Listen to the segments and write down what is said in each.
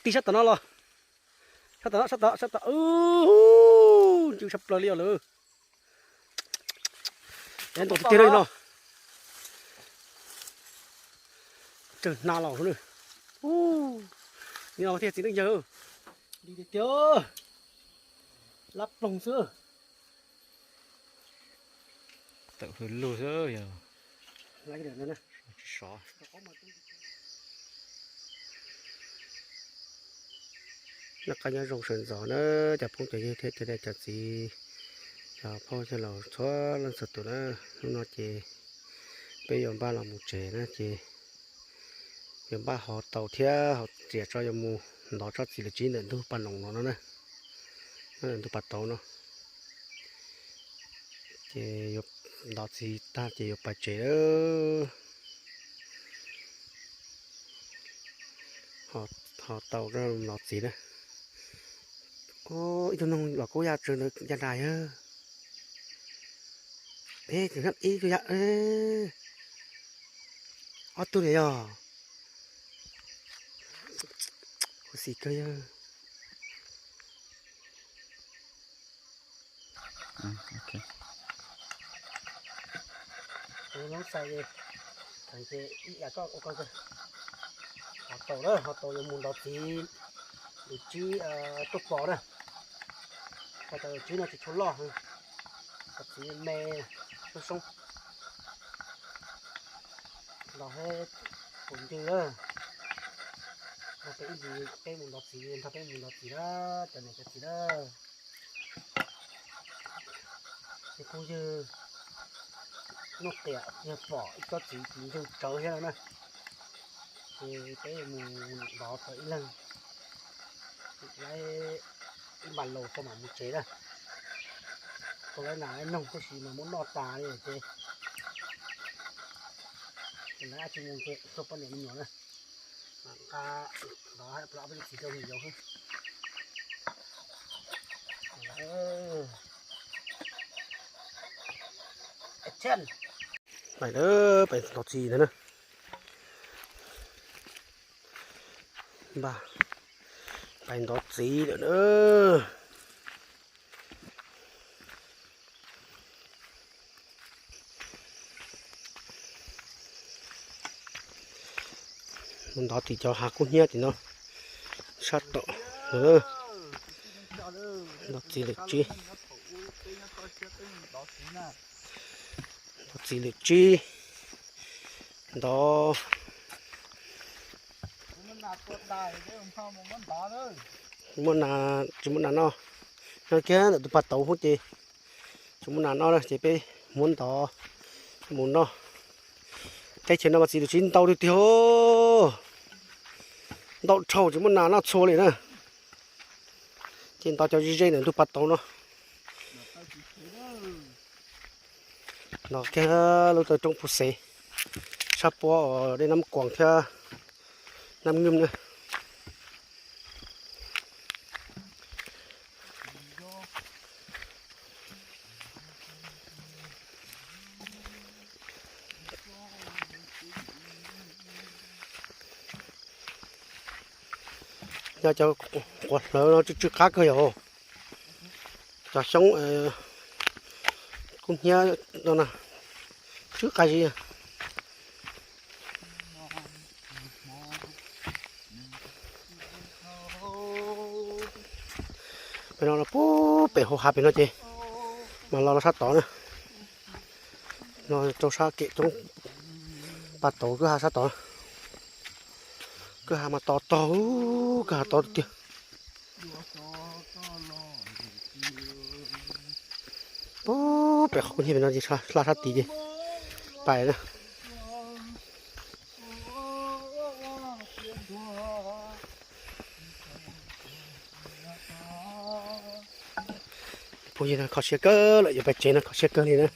tig sab tom no los. Sab tom no, sab tom, sab tom, ntsw tshaj plaws li os lawm. Ntaus tiag tiag li no. Tsawg hnav los na. Ub, ni no thiaj txiv neej yawg. Li tiag tiag, lab ploog xwb. Tawm hws lug xwb yog. Tsis sov. Noj qab nyob zoo sawv ntxov na, cov phooj cov ywg thiab cov niam cov txiv, cov phooj cov laus txhua leej txhua tus na. Hnub no ces peb yuav npaj los mus tsev na ces yuav npaj hov tau thiab hov riam tso yuav mus ntov tsob txiv lws tsib ntawm ntug pas noom no no na, ntawm ntug pas tauv no. Ces yuav ntov txiv tag ces yuav pais tsev lawm. Ho tau ntov txiv na. Ib tug noog los kub ya tsawv ntawd ya nrais. Ib tug ya, ob tug li yog. Khuv xim kawg yog. Lub xais, thaum ces ib yam koj ua koj, ho tau lawm, ho tau yuav mus ntov txiv lws tsib tuaj pos na. Ho cov lws tsib no tsis tshua loj, cov txiv me soob soob. Los heb, pum ncw na. Nrog peb ib ntsis peb mus ntov txiv, nrog peb mus ntov txiv na, cov niam cov txiv na. Ces phooj ywg Nuj Qiam yog pom ib tsob txiv ncw tsawv thiab no na, ces peb mus ntov tau ib leeg, laib ib npas laus tso mam mus tsev na. Tau laib nas laib noog tab sis mas muab noj tas li ces lawv dab tsi mus ces tuaj poj niam me nyuam na. Mam nqa ntov peb txiv rau me nyuam xwb. Pais lawm, pais ntov txiv ntawd na. Npaj pais ntov txiv lawm na. Mus ntov tim cov hav kub hnyiab tim no sab tom. Ntov txiv lwm tsib. Ntov txiv lwm tsib. Ntov. Muaj nas, tsis muaj nas noj. Nyob kiag ntawm tus pas tauv hub ces tsis muaj nas noj na ces peb muab ntov mus noj. Teb chaws no mas txiv lwm tsib ntau tiag tiag, ntau dhau tsis muaj nas noj txhua li na. Ces ntov cov ze ze ntawm ntug pas tauv no. Ntov kiag lub taw roob Phu Xev sab puab uas dej Nab Kuas thiab Nab Nwj na. Yog cov quav hlawv no tsw tsw qab kawg yog. Cov xyoob kub hnyiab no na, tsw qab zib. Pem no pub pem hauv hav pem no ces mas los los sab tod na. Los rau sab kem roob pas tauv kwj ha sab tod. Kwj ha mas to tog, kwj ha to tiag. Pub pem qhov kub hnyiab pem no ces hla sab tid ces pais na. Phooj ywg, kho siab kawg lawm, yuav pais tsev no kho siab kawg li na.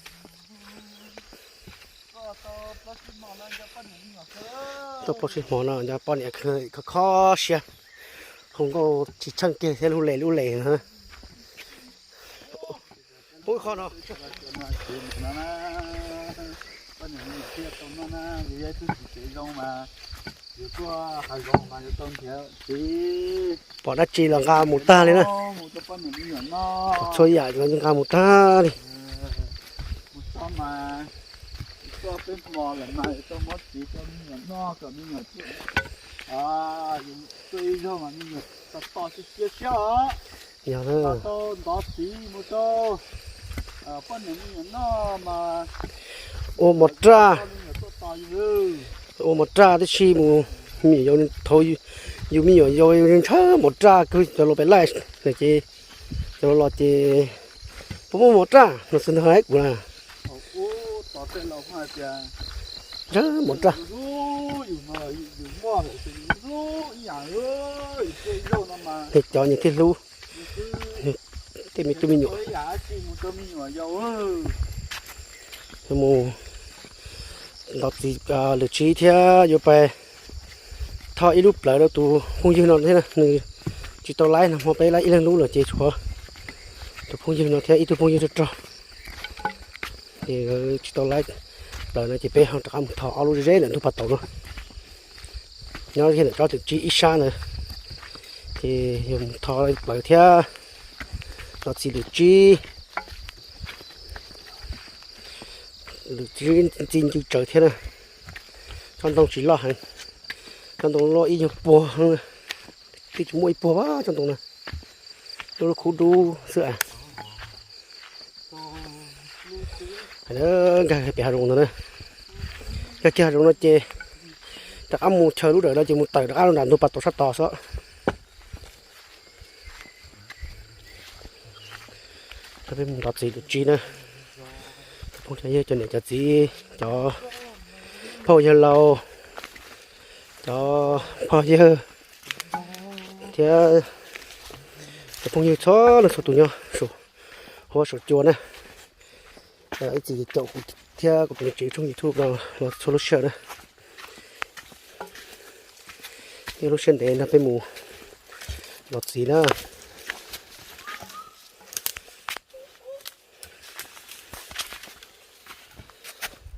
Tuaj plaub tsib hmo no nco poj niam kho kho siab, hu nkauj tsis tsheej kiag thiab lub les lub les no. Pub qho no. Pom dab tsi los nqa mus tag li na. Pom txhua yam los nqa mus tag li. Yog ua mov raj, ua mov raj tib si mus, me nyuam yaus thaum yus me nyuam yaus ntshaw mov raj kawg, cov laus pem laij na ces cov laus los ces puas muaj mov raj no xwb ntag kuv na. Ntshaw mov raj. Nws cov nyias thiaj hlub, tej me tub me nyuam. Mus ntaus txiv lwm tsib thiab yuav pais thauj ib lub plawv rau tus phooj ywg no thiab na, nws tsis tau laib no, hmo peb laib ib leeg lub lawm ces tshuav tus phooj ywg no thiab ib tug phooj ywg rog rog. Ces tsis tau laib plawv no ces peb ho rov qab mus thauj ob lub zeb ntawm ntug pas taus no. Nyob kiag ntawm tsob lwm tsib ib sab ntawd, ces yog mus thauj plawv thiab ntaus txiv lwm tsib. Lwm tsib ntxi ncw tsawv thiab na. Tsob ntoo tsis loj heev, tsob ntoo loj ib nyuag puag, twb tsis muaj ib puag tsob ntoo na. Lub lub khub dub xwb. Nkag pem hav zoov ntawd na. Nkag kiag hav zoov no ces rov qab mus chaw lub dawm no ces mus tawm rov qab rau nram ntug pas taus sab tod xwb. Peb mus ntaus txiv lwm tsib na. Phooj cov yawg cov niam cov txiv, cov phooj yawg laus, cov pog yawg thiab cov phooj ywg txhua leej txhua tus nyob saum huab saum cua na. Ib txiv caum kuv thiab kuv tus niam tsev tshooj YouTube no los txhua lub sij hawm na. Ib lub sij hawm ntev no peb mus ntaus txiv na.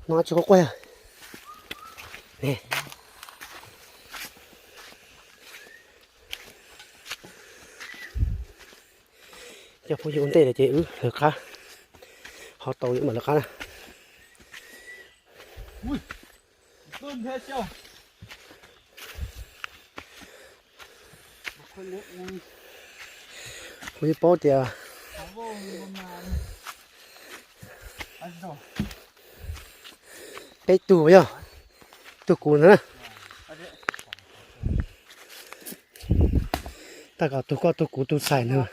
No tsis quaj quaj. Cov phooj ywg ua ntej lawm ces wb lawv qab, ho tau wb mam lawv qab na. Kuv yeej paub tias peb tug yog tug kuv ntag na. Tag kom tug koj tug kuv tug xais ntag.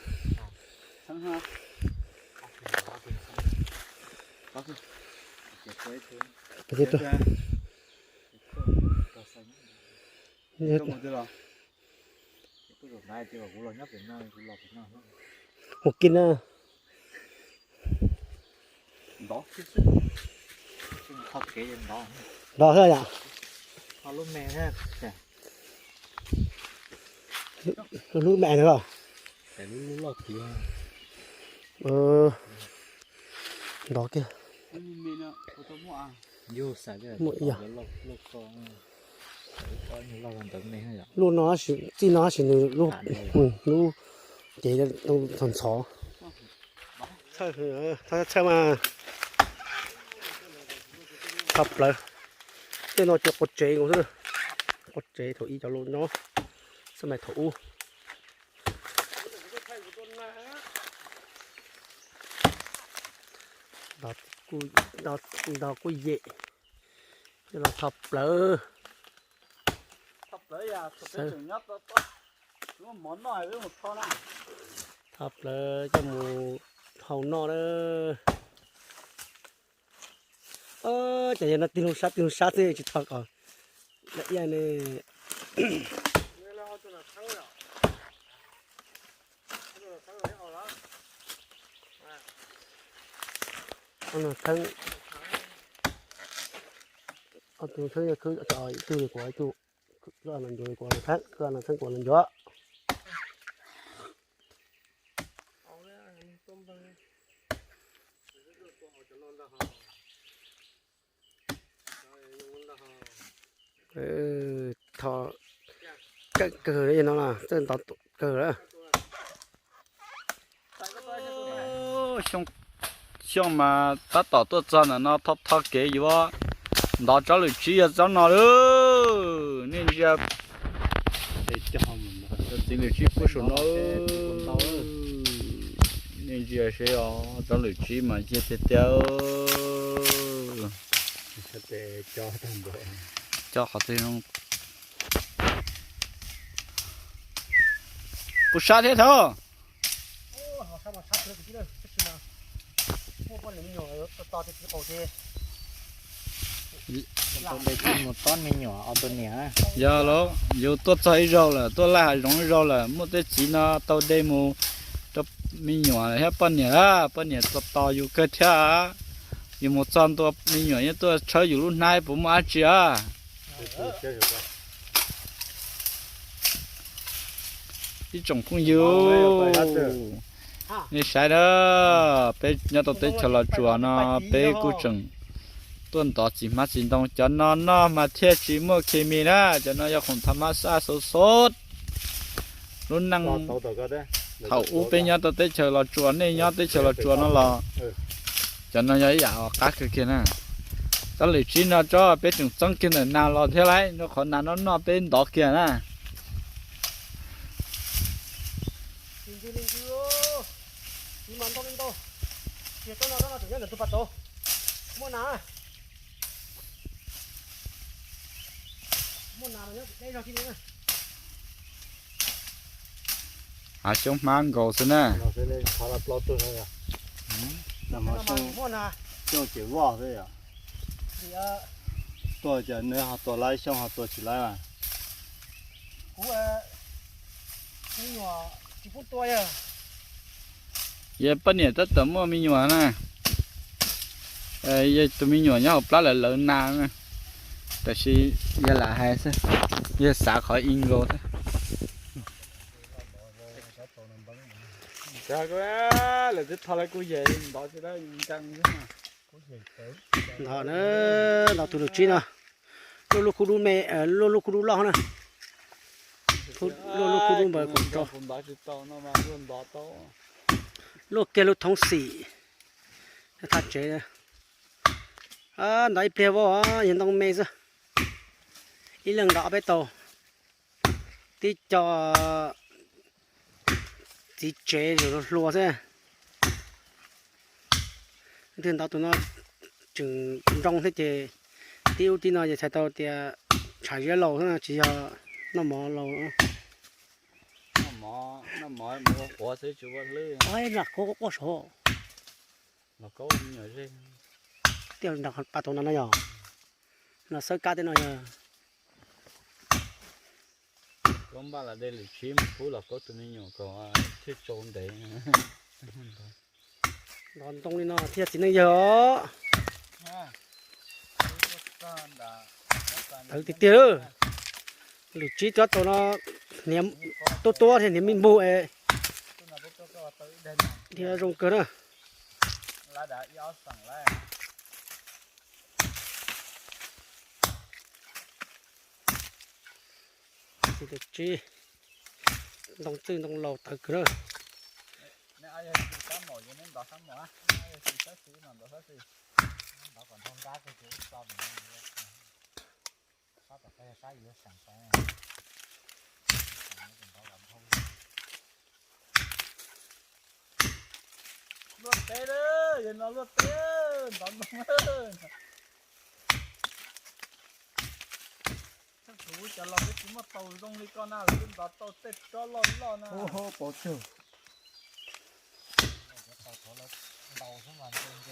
Mus kiag na. Ntov xwb yom. Lub me no los. Ntov kiag. Muaj ib yam. Lub no, txij no tab sis nws lub, lub cev ntxhov ntxhov. Txhawj mas. Thov plawv. Tej no ces quav tsev nkaus xwb. Quav tsev thaum ub cov laus nyob, xab mais thaum ub. Ntog kuj yem, los thov plawv. Thov plawv coj mus hau noj na. Ces yog no tig loo sab tig loo sab xwb tsis thov kom la iab ne. Ob tug theeb, ob tug theeb yog khwb ib tug li kuv ib tug, khwb no ncuav li kuv no theeb, khwb no theeb kuv no ncuav. tho kawg kawg li no na, txawj ntov kawg lawm. Xyoo mas tab tom tuaj txog ntawm no, tho tho kev yuav ntov tsob lwm tsib yog tsob no lawm. Nej ntsia, txiv lwm tsib pub saum no. Nej ntsia seb os, tsob lwm tsib mas cia tiag tiag. Cov qhov twg no puas sab thiab thaum. Yog los yus tuaj txog ib zaug lawm, tuaj laij hav zoov ib zaug lawm, muaj tej txiv no tau de mus rau me nyuam thiab poj niam, poj niam tos tos yus kawg thiab. Yus mus txog ntua me nyuam yeej tuaj tshawb yus lub hnab, puas muaj dab tsi a? Ib tsoom phooj ywg, nej saib na, peb nyob tau teb chaws Los Tsuas no, peb kuj tseem tuaj ntov txiv hmab txiv ntoo. Cov no noj mas thiaj tsis muaj khes mis na, cov no yog khoom tha mab xaj xov xov. Lub neej thaum ub peb nyob tau teb chaws Los Tsuas, nej nyob teb chaws Los Tsuas no los, cov no yog ib yam uas qab kawg kiag na. Tsob lwm tsib no tsob peb tseem txeeb kiag ntawm nas los thiab lauj, rau qhov nas no noj peb ntov kiag na. Hav xyoob hmab nkaus xwb na. Xyoo ces voj xwb yom. Tuaj ces nws ho tuaj laib, xyoo ho tuaj tsis laib mas. Yog poj niam tab tom muaj me nyuam na, yog tus me nyuam nyob hauv plab lawv lawv nas na, tab sis yog lam hais xwb, yog xav qhov ib nkaus xwb. Lawv twb tho lawv kuj yem ntov tsis dab nkees xwb. Ntov na, ntov tus lwm tsib no, luaj lub kub dub me, luaj lub kub dub loj na. Luaj lub kub dub npaws kaum rau. Luaj kiag lub thoob xim thaj tsev. Ntov ib pliag vauj, yog ntoo me xwb. Ib leeg ntov ob peb tau. Tib co txiv tsev zaum hluas xwb. Leej twg ntov tus no tseem nroo thiab ces tib ub tib no ces txhais tau tias tshav ziab laus xwb no, tsis yog noj mov laus. Lam kub quaj saud. Tiaj nram pas tau no no yog, no xawb kab tej no yog. Koj npaj los de lwm tsib mus pub los koj tus me nyuam kom thiaj tsau ntev. Los ntoo li no thiaj txiv neej yawg os. Tawv tiag tiag. Lwm tsib tsob tau no hniav tuab tuab thiab hniav mij npug es thiab zoo kawg na. Tsib, ntoo txwj ntoo laus tawv kawg na. Luaj teb, yog no luaj teb, ntov ntoo. Txheej thaum ub cov laus peb tsis muaj taus zoo li koj na, lawv twb ntov tau tej tsob loj loj na.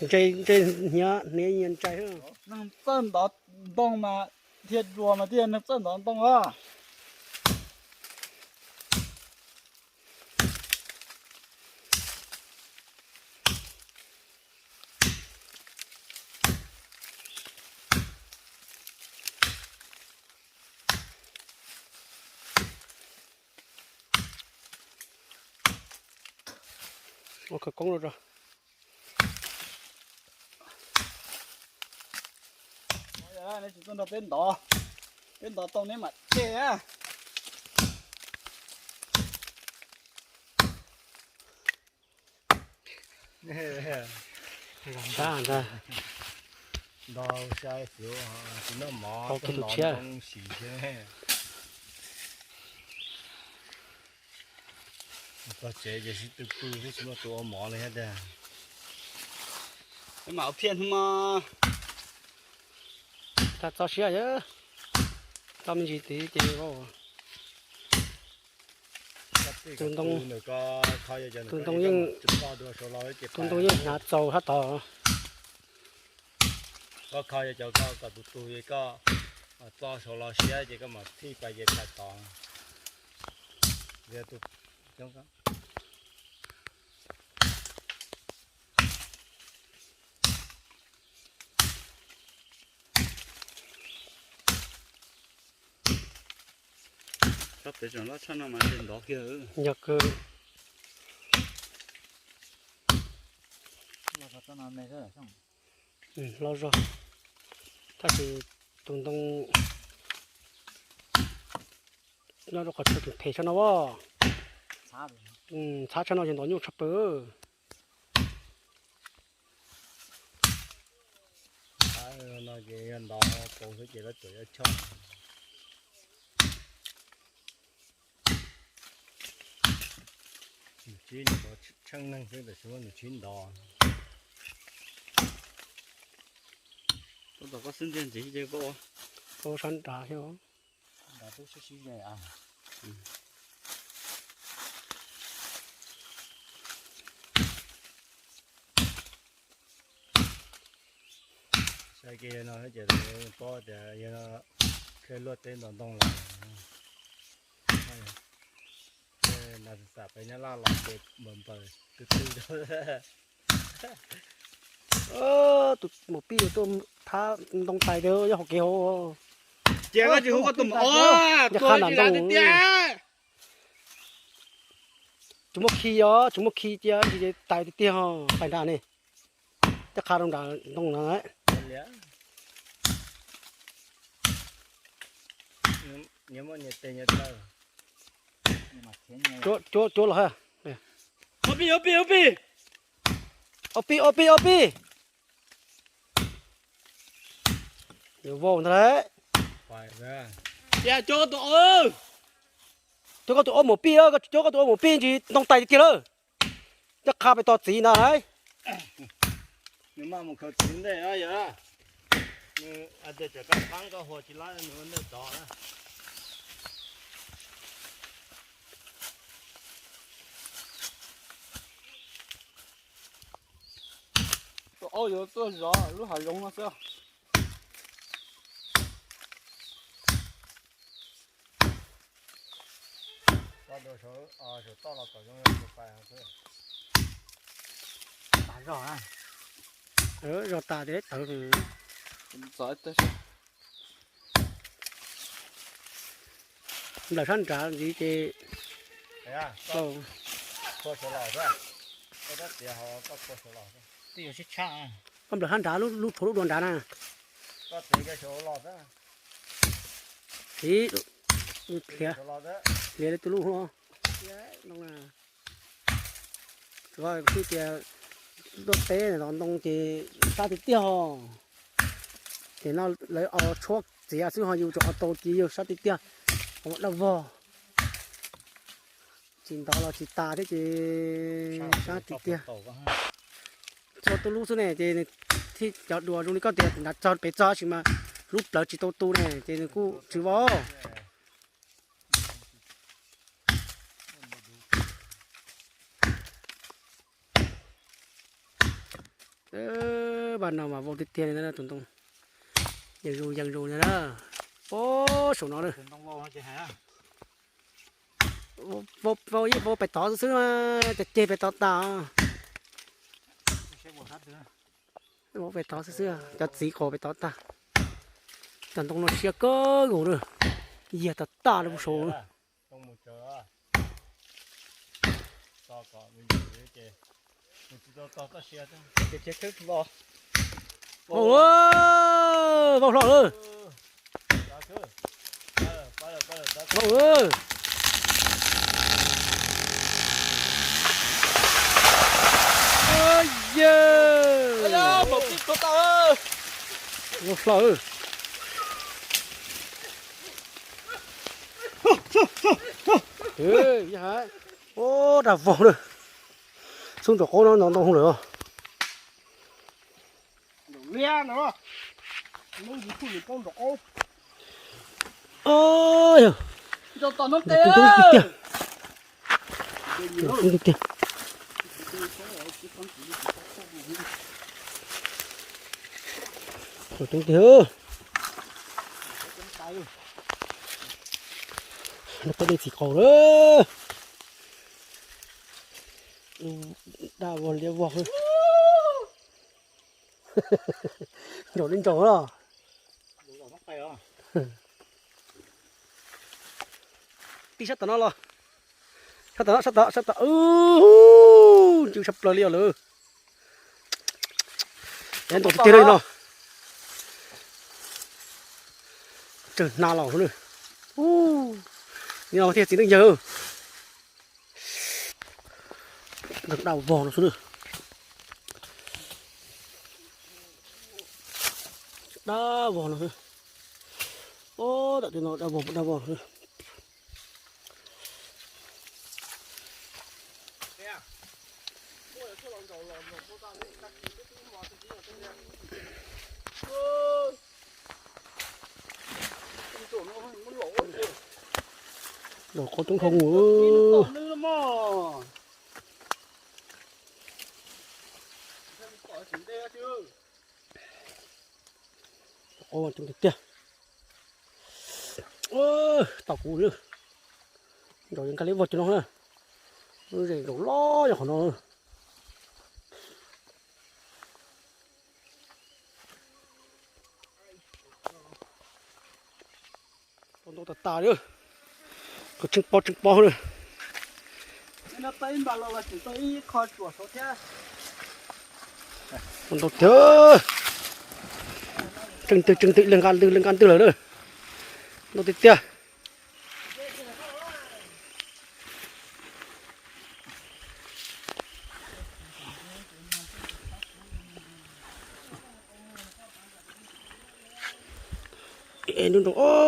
Ntse, ntse hniav, hniav nyias ntsais. Neeg txawj ntov ntoo mas thiaj dua mas thiaj neeg txawj ntov ntoo a. Ua khawv koob rau. Neb tsis tuaj nrog peb ntov. Peb ntov tau neb mam tseg. Ntag, ntog sai xwb, tsis noj mov, tus tshiab sim thiab. Txog tsev ces sib tw pw thiab tsis muaj tus ua mov li thiab tiag. Peb mam ua phiaj hnub mog. Tag txo siab, txo me ntsis tid ces tus ntoo, tus ntoo yeej, tus ntoo yeej hnav txaus sab tod. Koj kho yog cov koj kom tus tug, koj txo saud los siab ces koj mam thij pais ces pais tod. Tsob pem tseem loj tshaj no mas ntshe ntov kiag. Yog kawg. Loj zog, tab sis tus ntoo nyob rau qhov chaw phem tshaj no as. Txhab tshaj no ces ntov nyuj tshaj plaws. No ces yog ntov kaus xwb ces lawv tsuas yuav choj. Nws tsib tsheej neeg xwb tam sis muab nws tsib ntov. Tab tom koj xwb ntxiag ntxiv ces koj ua, koj ua sab nrad thiab. Nrad twb sib sib ze. Saib kiag no ces lawv paub tias yog khej luaj teb ntov ntoo lawm. Nas xam pem Nyab Laj los ces npaws npaws twg twg. Tus maum pij tuaj thab ntoo tais tiag, nyob hauv kev hauv. Cia koj tsis hu koj tus maum, tus qha nram ntoo tiag. Tsis muaj khi os, tsis muaj khi cia tais tiag tiag, tais nrad ne. Tej qha rau nram ntoo no. Cuab, cuab, cuab los ha. Ob pib, ob pib, ob pib. Ob pib, ob pib, ob pib. Yuav vau ntag lauj. Cia cuab koj tus, cuab koj tus ob maum pij, koj tsis cuab koj tus ob maum pij ntsis ntoo tais tiag tiag lawm. Coj qha pem tos txiv ntag lauj. Nws maj mus khaws txiv ntej yom. Nws hais tias tsam koj qab koj hua tsis laib nws ua ntej tod na. Tus aub yuav tuaj zov lub hav zoov no xwb. Saum toj los kom zoo, pais xwb. Zog tas tias tawv. Nplawm sab nrad ntxiv ces koj nplawm sab nrad, lub tshuav lub dua nrad na. Siv, hliav, hliav li tus lub hlo. Xwb tias luaj teb ntov ntoo ces sab tiag tiag. Ces no lawv tshuab txiav xwb ho yus tseem ho tau ces yog sab tiag tiag. Daj vog, tsis ntov los tsis tas thiab ces sab tiag tiag. Txhua tus lub xwb ne ces nws thiaj cov dua zoo li koj tias nrad txog pem txog tab sis mas lub plawv tsis tau tu ne ces nws kuj tsis vau. Vaj no mas vau tiag tiag li ntag, tus ntoo yees zus yees zus ntag na. Pab saum no na. Vau yeej vau pem tod xwb xwb, ceg ceg pem tod tas. Vau pem tod xwb xwb, cov txiv qaum pem tod tag. Cov ntoo no siab kawg nkaus na, yiag tag tag li saud. Vau, vau hlo lawm. Hlob, yawg, hlob. Ub, daj vog na. Xub nraum qaub no ntau ntau lawm. Ntau tiag tiag. Ntau tiag tiag. Ntau tiag tiag. No peb dej txiv qaub lawm. Daj vog liab vog. Nraum li nraum los. Pib sab tom no los. Sab tom no, sab tom, sab tom. Ub, ncw tshaj plaws li os lawm. Ntaus tiag tiag li no. Tsawg hnav los na. Ub, no thiaj txiv neej yawg. Daj vog no xwb na. Daj vog no xwb. Ob, tam tim no daj vog daj vog no xwb. Nraum qaub coob dhau mus. Qaub coob tiag tiag. Tom kuv na. Nraum nkag liab vog cov no na. Lub zem nraum loj yog qhov no. Ntau tas tas li. Koj tseem pom tseem pom na. Ntau tiag. Tseem twg tseem twg, leej nqa ntwg leej nqa ntwg lawm na. Ntau tiag tiag.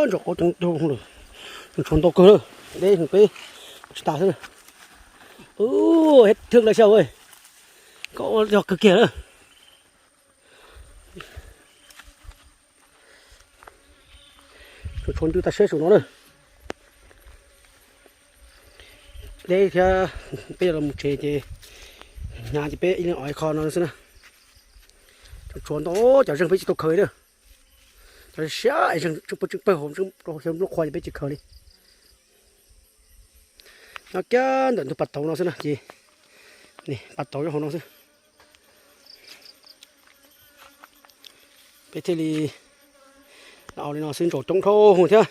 Nraum qaub coob dhau lawm. Tshuav ntau kawg lawm. Deb peb tsis tas xwb. Ub, hev thwj lawm xyov, koj ua yog kawg kiag lawm. Tshuav ntws tas siab saum no na. Deb thiab, peb yuav los mus tsev ces hnyav ces peb ib leeg ua ib qho no xwb na. Tshuav ntau, cov zeeg peb tsis tau khaws li na. Cov siab es zeeg tseem pawg tseem pawg hauv, rau hauv lub qhua ces peb tsis khaws li. Nyob kiag ntawm ntug pas tauv no xwb na ces, pas tauv nyob hauv no xwb. Peb thiaj li los li no xwb, ntsaum coob dhau thiab.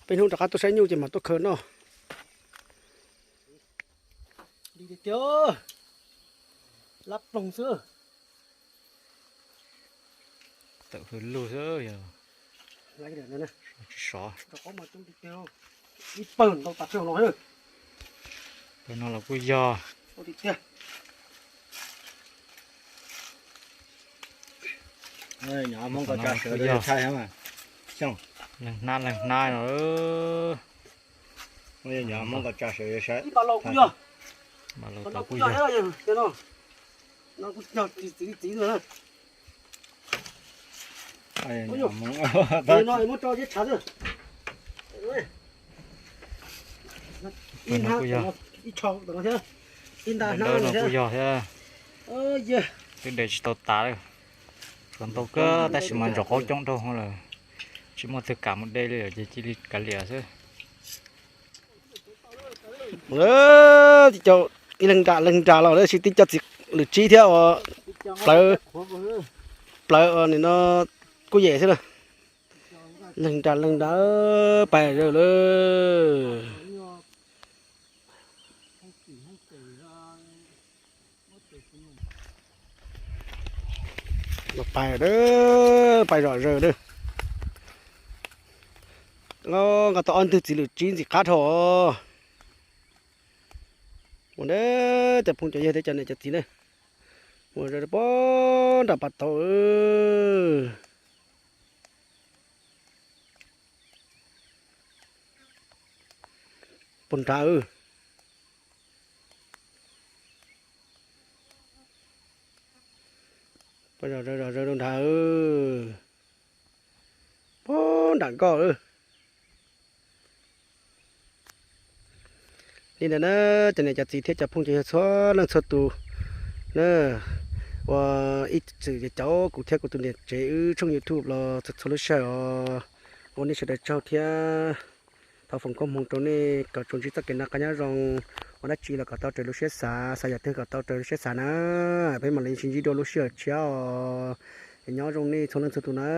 Peb hnub rov qab tuaj saib nyuj ces mam tuaj khaws noj. Li tiag tiag, lab ploog xwb. Tawm hws lug xwb yog. Tsis sov. Ib pawg ntau tas no. Pawg no los kuj yog. Leej hnab leej hnab no. Npam laus tau kuj yog. Muab tso zeb tshav xwb. Ib hnab, ib tsho tom no thiab. Ib nta hnab no kuj yog thiab. Twb de tsis tau tas li. Tshuav ntau kawg tab sis mas ntsaum qaub coob dhau lawm, tsis muaj twg kam mus de li lawm ces cia li kav liam xwb. Ib leeg nram leeg nram los sis tib co txiv lwm tsib thiab uas plawv, plawv nim no kuj yem xwb na. Leeg nram leeg nram pais zawg lawm. Los pais, pais zom zaws lawm. Nqa tau ob ntwg txiv lwm tsib ntxim qab dhau os. Mus na, cov phooj cov ywg thiab cov niam cov txiv na, mus zov pob nram pas tau. Puag nrad, puag zom zaws rau nrad, puag nram nkoj. Li ntawd na, cov niam cov txiv thiab cov phooj cov ywg txhua leej txhua tus na, ua ib txwm caum kuv thiab kuv tus niam tsev wb tshooj YouTube los txhua txhua lub sij hawm os. Ua nej sawv daws tsaug thiab thov foom koob hmoov rau nej kom tsuas ntsib txoj kev noj qab nyob zoo, ua dab tsi los kom tau raws lub siab xav, xav yam twg kom tau raws lub siab xav na. Peb mam li sib ntsib dua lub sij hawm tshiab os. Es nyob zoo nej txhua leej txhua tus na.